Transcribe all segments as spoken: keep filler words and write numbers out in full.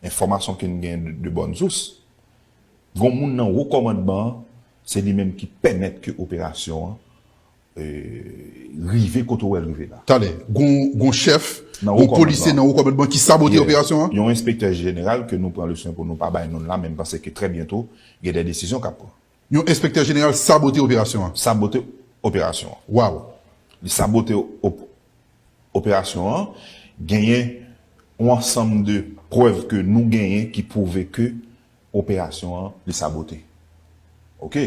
enfòmasyon ke n gen de, de bòn sous, gon moun nan wo kòmandman an, se li menm ki pèmèt ke operasyon an, e, rive kote w wè l rive la. Talè, gon, gon chèf, gon polisye nan wo kòmandman ki sabote operasyon an? Yon enspektè jeneral ke nou pran le swen pou nou pa bay non l la, men m panse ke trè byento, gen de desizyon k ap pran. Yon enspektè jeneral sabote operasyon an? Sabote operasyon an. Waw. Li sabote op-, operasyon an, genyen yon ansanm de prèv ke nou genyen ki pwouve ke operasyon an, li sabote. Oke?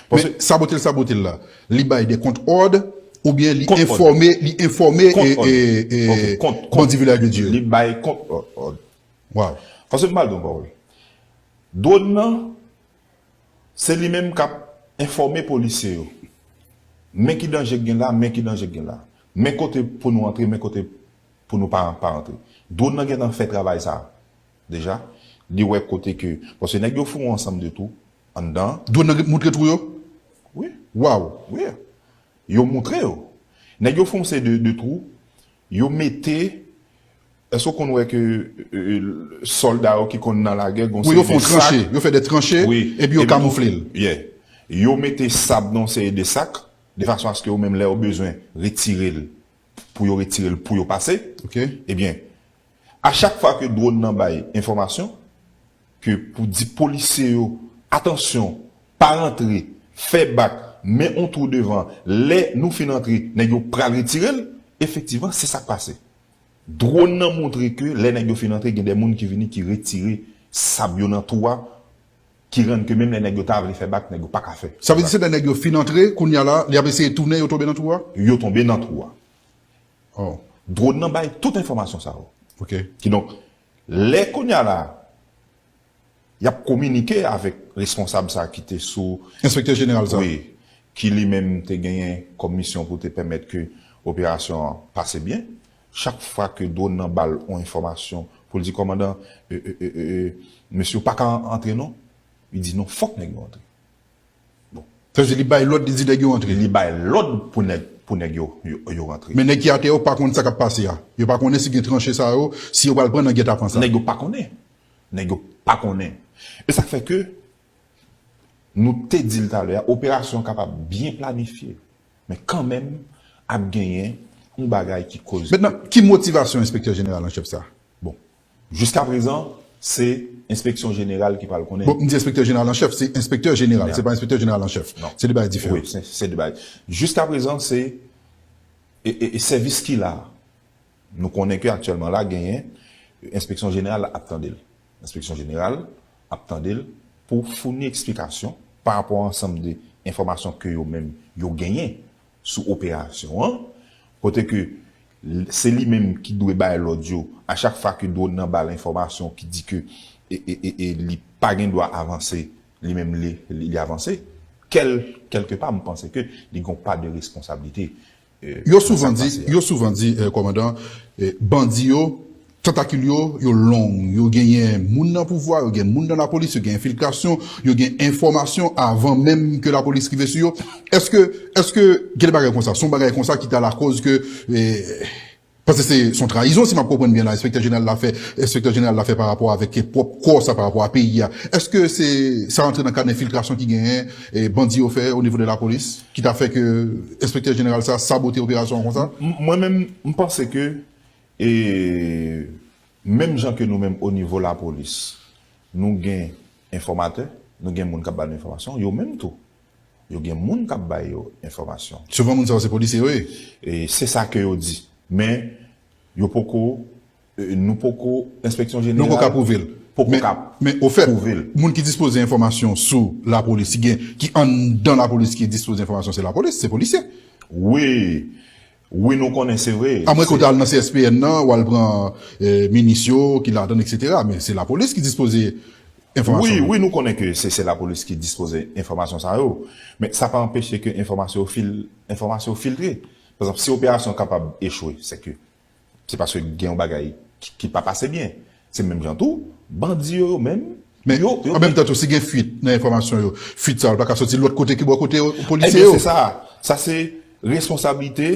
Men sabote l, sabote l la, li bay de kont òd, oubyen li enfòme, li enfòme e, e, e bandi Vilaj de Dye yo? Li bay kont òd. Waw. Paske m pral di yon pawòl. Dwòn nan, se li menm k ap enfòme polisye yo. Men ki danje k gen la, men ki danje k gen la. Men kote pou nou antre, men kote pou nou pa, pa antre. Dwòn nan gentan fè travay sa a, deja. Li wè kote ke, paske nèg yo fè yon ansanm de twou anndan. Dwòn nan moutre twou yo? Wi. Waw. Wi. Yo moutre yo. Nèg yo fè yon seri de, de twou, yo mete, èske w konn wè ke, e, e, sòlda yo ki konn nan lagè, gon seri de sak. Wi, yo fè yon tranche, yo fè de tranche, epi yo kamoufle l. Yeah. Yo mete sab nan yon seri de sak, de fason aske yo menm lè yo bezwen retire l, pou yo retire l, pou yo pase. Oke. Ebyen, a chak fwa ke dwòn nan bay enfòmasyon, ke pou di polisye yo, atansyon, pa rantre, fè bak, men on twou devan, lè nou fin antre, nèg yo pral retire l, efektivman, se sa k pase. Dwòn nan montre ke lè nèg yo fin antre, gen de moun ki vini, ki retire sab yo nan twou a, ki rann ke menm lè nèg yo ta vle fè bak, nèg yo pa ka fè. Sa vle di se lè nèg yo fin antre, kounye a la, lè y ap eseye tounen, yo tonbe nan twou a? Yo tonbe nan twou a. Oh. Dwòn nan bay tout enfòmasyon sa yo. Oke. Kidonk, lè kounye a la, y ap kominike avèk responsab sa ki te sou... Enspektè jeneral sa. Wi, ki li menm te genyen kòm misyon pou te pèmèt ke operasyon an pase byen. Chak fwa ke dwòn nan ba l yon enfòmasyon pou l di, "Kòmandan, e, e, e, e, e, mesye yo pa ka antre non." Li di, "Non, fòk nèg yo antre." Bon. Sa vle di li bay lòd, li di nèg yo antre. Li bay lòd pou nèg, pou nèg yo, yo, yo rantre. Men nèg ki atè yo pa konn sa k ap pase a. Yo pa konnen si gen tranche sa yo, si yo pral pran nan gètapan sa. Nèg yo pa konnen. Nèg yo pa konnen. E sa k fè ke nou te di l talè a, operasyon an kapab byen planifye, men kanmenm ap genyen yon bagay ki koz. Mentnan, ki motivasyon enspektè jeneral an chèf sa? Bon, jiskaprezan, se enspeksyon jeneral ki pral konnen. Bon, m di enspektè jeneral an chèf, se enspektè jeneral, se pa enspektè jeneral an chèf. Non. Se de bagay diferan. Wi, se, se de bagay. Jiskaprezan, se, e, e, e sèvis ki la. Nou konnen ke aktyèlman la, genyen, enspeksyon jeneral ap tande l. Enspeksyon jeneral ap tande l pou founi eksplikasyon pa rapò a ansanm de enfòmasyon ke yo menm yo genyen sou operasyon an, kote ke l-, se li menm ki dwe bay lòd yo a chak fwa ke dwòn nan ba l enfòmasyon ki di ke e, e, e, e li pa gen dwa avanse, li menm li, li, li avanse. Kèl, kèlkepa, m panse ke li gen yon pa de responsablite. Yo souvan di, yo souvan di, eh, kòmandan, eh, bandi yo, tantakil yo, yo long. Yo genyen moun nan pouvwa, yo gen moun nan lapolis, yo gen enfiltrasyon, yo gen enfòmasyon avan menm ke lapolis rive sou yo. Èske, èske gen de bagay konsa? Se yon bagay konsa ki ta lakòz ke, eh, paske se, se yon trayizon, si m ap konprann byen la, enspektè jeneral la fè, enspektè jeneral la fè pa rapò avèk pwòp kò sa, pa rapò a peyi a. Èske se, sa rantre nan kad enfiltrasyon ki genyen, eh, bandi yo fè o nivo de lapolis? Ki ta fè ke enspektè jeneral sa sabote operasyon an konsa? M-, mwen menm, m panse ke, e, menm jan ke nou menm o nivo lapolis, nou gen enfòmatè, nou gen moun k ap ba nou enfòmasyon, yo menm tou, yo gen moun k ap ba yo enfòmasyon. Souvan moun sa yo se polisye yo ye. E se sa ke yo di. Men, yo poko, e, nou poko, enspeksyon jeneral poko ka pwouve l. Poko ka pwouve l. Men, men, ofèt, moun ki dispoze enfòmasyon sou lapolis, ki gen, ki anndan lapolis ki dispoze enfòmasyon, se lapolis, se polisye. Wi. Wi, nou konnen, se vre. Amwenke w ta al nan C S P N nan, w al pran, e, minis yo ki ladan, et cetera. Men se lapolis ki dispoze enfòmasyon. Wi, wi, nou konnen ke se, se lapolis ki dispoze enfòmasyon sa yo. Men sa pa anpeche ke enfòmasyon yo fil-, enfòmasyon yo filtre. Pa egzanp, si operasyon kapab echwe, se ke se paske gen yon bagay ki, ki pa pase byen. Se menm jan tou, bandi yo, yo menm, men yo, yo an menm tan tou, si gen fuit nan enfòmasyon yo, fuit sa yo pa ka soti lòt kote ki bò kote polisye yo. Ebyen, se sa. Sa se responsablite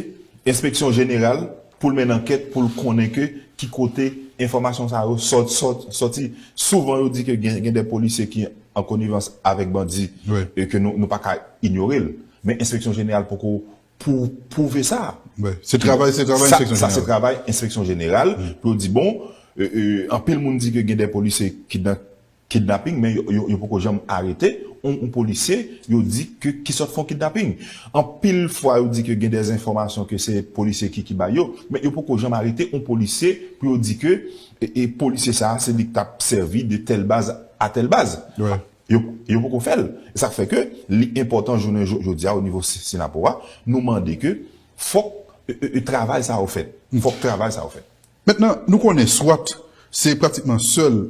enspeksyon jeneral pou l mennen ankèt, pou l konnen ke ki kote Enfòmasyon sa yo sòt, sòt, sòti. Souvan, yo di ke gen, gen de polisye ki an konivans avèk bandi, e ke nou, nou pa ka inyore l. Men Enspeksyon Jeneral poko pou pwouve sa. Se travay, se travay Enspeksyon Jeneral. Sa, sa se travay Enspeksyon Jeneral pou yo di, bon, e, e, anpil moun di ke gen de polisye ki nan kidnaping, men yo, yo, yo poko janm arete yon, yon polisye, yo di ke ki sòt fè yon kidnaping. Anpil fwa, yo di ke gen de enfòmasyon ke se polisye ki, ki bay yo, men yo poko janm arete yon polisye pou yo di ke, e, e, polisye sa a, se li k t ap sèvi de tèl baz a tèl baz. Yo, yo poko fè l. E sa k fè ke li enpòtan jounen jo-, jodi a, o nivo Si-, Synapoha, nou mande ke fòk, e, e, e, travay sa yo fèt. Fòk travay sa yo fèt. Mentnan, nou konnen swat se pratikman sèl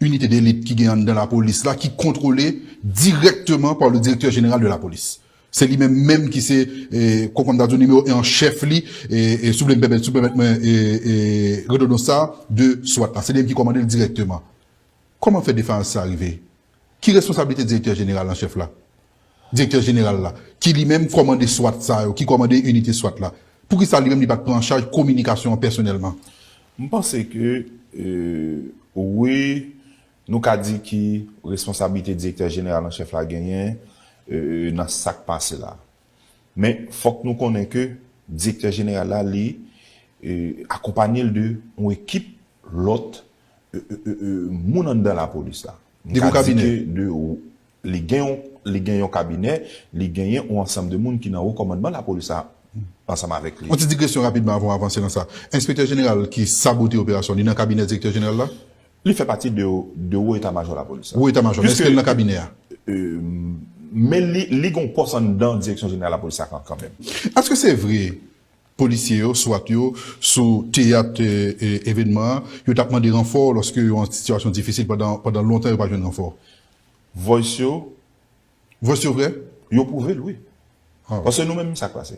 inite delit ki gen anndan lapolis la, ki kontwole dirèkteman pa le directeur général de la police. Se li menm menm ki se, e, kòm, kòm ta di, nimewo en an chèf li, e, e, si w vle m pèmèt, si w pèmèt mwen, e, e, redondans sa, de swat la. Se li menm ki kòmande l dirèkteman. Kòman fè defayans sa rive? Ki responsablite direktè jeneral an chèf la? Direktè jeneral la, ki li menm kòmande swat sa yo, ki kòmande inite swat la, poukisa li menm li pa t pran an chaj kominikasyon an pèsonèlman? M panse ke, e, wi, nou ka di ki responsablite direktè jeneral an chèf la genyen, e, nan sa k pase la. Men fòk nou konnen ke direktè jeneral la, li, e, akonpanye l de yon ekip lòt, e, e, e, e, moun anndan lapolis la. M ka di ke de, li gen yon, li gen yon kabinè, li genyen yon ansanm de moun ki nan wo kòmandman lapolis la ansanm avèk li. Yon ti digresyon rapidman avan w avanse nan sa. Enspektè jeneral ki sabote operasyon, li nan kabinè direktè jeneral la? Li fè pati de, de wo eta majò lapolis la. Wo eta majò, men èske l nan kabinè a? E, men li, li gen yon pòs anndan direksyon jeneral lapolis la kan, kanmenm. Èske se vre polisye yo, swat yo, sou teyat, e, e, evènman an, yo t ap mande ranfò lòske yo an sitiyasyon difisil pandan, pandan lontan yo pa jwenn ranfò? Voice yo. Voice yo vre? Yo pwouve l, wi. Paske nou menm, sa k pase?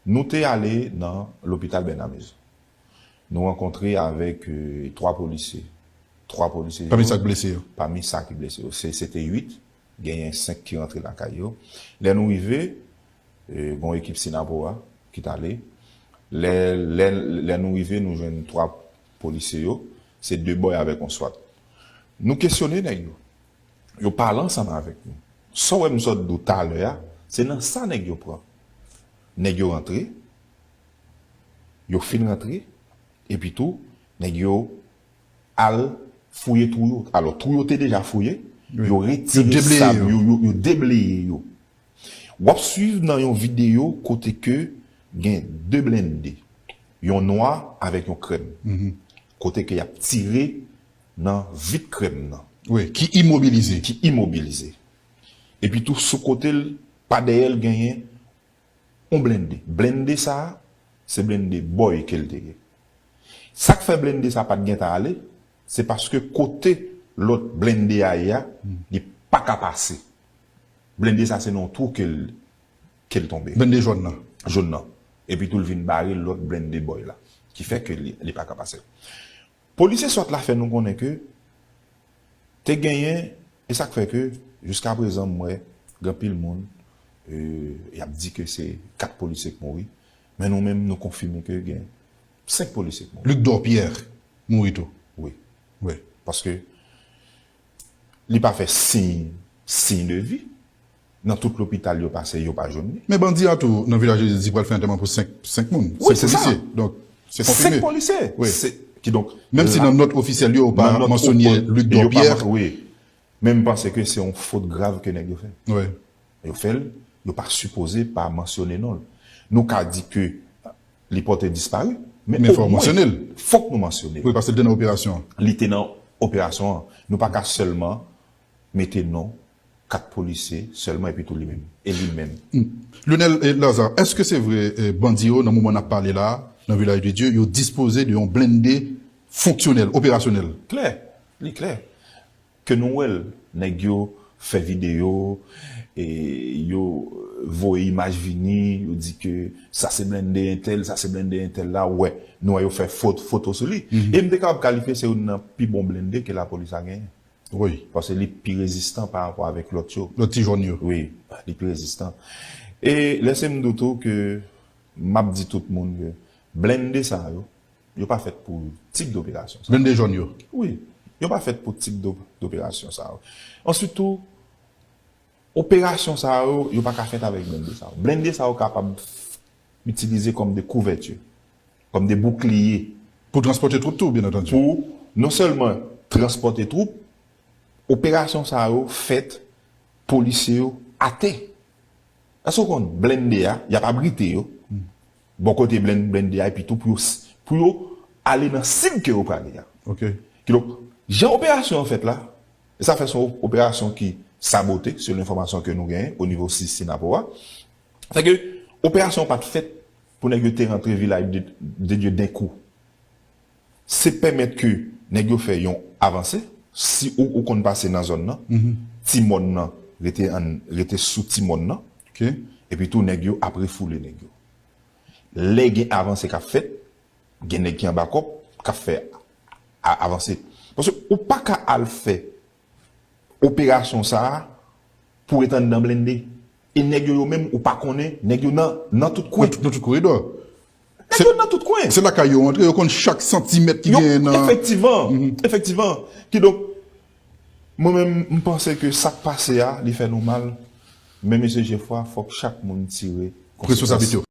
Nou te ale nan lopital Bènamezi. Nou rankontre avèk, e, twa polisye. Twa polisye yo. Pami sa k blese yo? Pami sa ki blese yo. Se, se te uit. Genyen senk ki rantre lakay yo. Lè nou rive, e, gen yon ekip Synapoha ki t ale. Lè, lè, lè nou rive, nou jwenn twa polisye yo. Se de bòy avèk yon swat. Nou kesyone nèg yo. Yo pale ansanm avèk nou. Sa w wè m sot di w talè a, se nan sa nèg yo pran. Nèg yo rantre, yo fin rantre, epi tou, nèg yo al fouye twou yo. Alò, twou yo te deja fouye, yo retire sab yo, yo, yo debleye yo. W ap swiv nan yon videyo kote ke gen de blende, yon nwa avèk yon krèm, kote ke y ap tire nan vit krèm nan. Wi, ki imobilize. Ki imobilize. Epi tou, sou kote l, pa dèyè l, genyen yon blende. Blende sa a, se blende bòy ke l te ye. Sa k fè blende sa a pa t gentan ale, se paske kote lòt blende a ye a, li pa ka pase. Blende sa a, se nan yon twou ke l, ke l tonbe. Blende jòn nan. Jòn nan. Epi tou, l vin bare lòt blende bòy la, ki fè ke li, li pa ka pase. Polisye swat la fè nou konnen ke te genyen, e sa k fè ke, jiskaprezan, m wè gen anpil moun, e, y ap di ke se kat polisye k mouri, men nou menm, nou konfime ke gen senk polisye k mouri. Luc Dorpierre mouri tou. Wi. Wi. Paske li pa fè siy, siy de vi. Nan tout lopital yo pase, yo pa jwenn li. Men bandi a tou, nan Vilaj de Dye, di pral fè antèman pou senk, senk moun. Wi, se sa. Senk polisye. Donk, se konfime. Senk polisye. Wi. Se, kidonk, menm si nan nòt ofisyèl yo, yo pa mansyone Luc Dorpierre. Wi. Men m panse ke se yon fot grav ke nèg yo fè. Wi. Yo fè l, yo pa sipoze pa mansyone non l. Nou ka di ke li pòte dispari, men fòk nou mansyone l. Fòk nou mansyone l. Wi, paske l te nan operasyon an. Li te nan operasyon an. Nou pa ka sèlman mete non kat polisye sèlman epi tou li menm. E li menm. Lionel, e, Lazarre, èske se vre, e, bandi yo, nan moman n ap pale la, nan Vilaj de Dye, yo dispoze de yon blende fonksyonèl, operasyonèl? Klè, li klè. Ke nou wè l, nèg yo fè videyo, e yo voye imaj vini, yo di ke sa se blende entèl, sa se blende entèl la, wè, nou wè yo fè fot-, foto sou li. E m te kapab kalifye se youn nan pi bon blende ke lapolis la genyen. Wi. Paske li pi rezistan pa rapò avèk lòt yo. Lòt ti jòn yo. Wi, li pi rezistan. E lèse m di w tou ke m ap di tout moun ke blende sa yo, yo pa fèt pou tip doperasyon sa. Blende jòn yo. Wi, yo pa fèt pou tip do- doperasyon sa yo. Answit tou, operasyon sa yo, yo pa ka fèt avèk blende sa yo. Blende sa yo kapab itilize kòm de kouvèti, kòm de boukliye. Pou transpòte twoup tou, byen antandi. Pou non sèlman transpòte twoup, operasyon sa yo fèt, polisye yo atè. Èske w konn blende a, y ap abrite yo bò kote blende a, epi tou pou yo, pou yo ale nan sib ke yo prale a. Ok. Kidonk, jan operasyon an fèt la, e sa fè se yon operasyon ki sabote, selon enfòmasyon ke nou genyen o nivo sis Sinapo a. Fè ke operasyon an pa t fèt pou nèg yo te rantre Vilaj de, de Dye den kou. Se pèmèt ke nèg yo fè yon avanse. Si ou, ou konn pase nan zòn nan, ti mòn nan rete, an, rete sou ti mòn nan. Ok. Epi tou, nèg yo ap refoule nèg yo. Lè gen avanse k ap fèt, gen nèg ki anba kòb k ap fè a- avanse. Paske ou pa ka al fè operasyon sa a pou ret anndan blende. E nèg yo, yo menm, ou pa konnen, nèg yo nan, nan tout kwen. Nan tout koridò. Nèg yo nan tout kwen. Se lakay yo antre, yo konn chak santimèt ki genyen nan. Efektivman, efektivman. Kidonk, mwen menm, m panse ke sa k pase a, li fè nou mal. Men mesye Jefwa, fòk chak moun tire Responsabilite yo.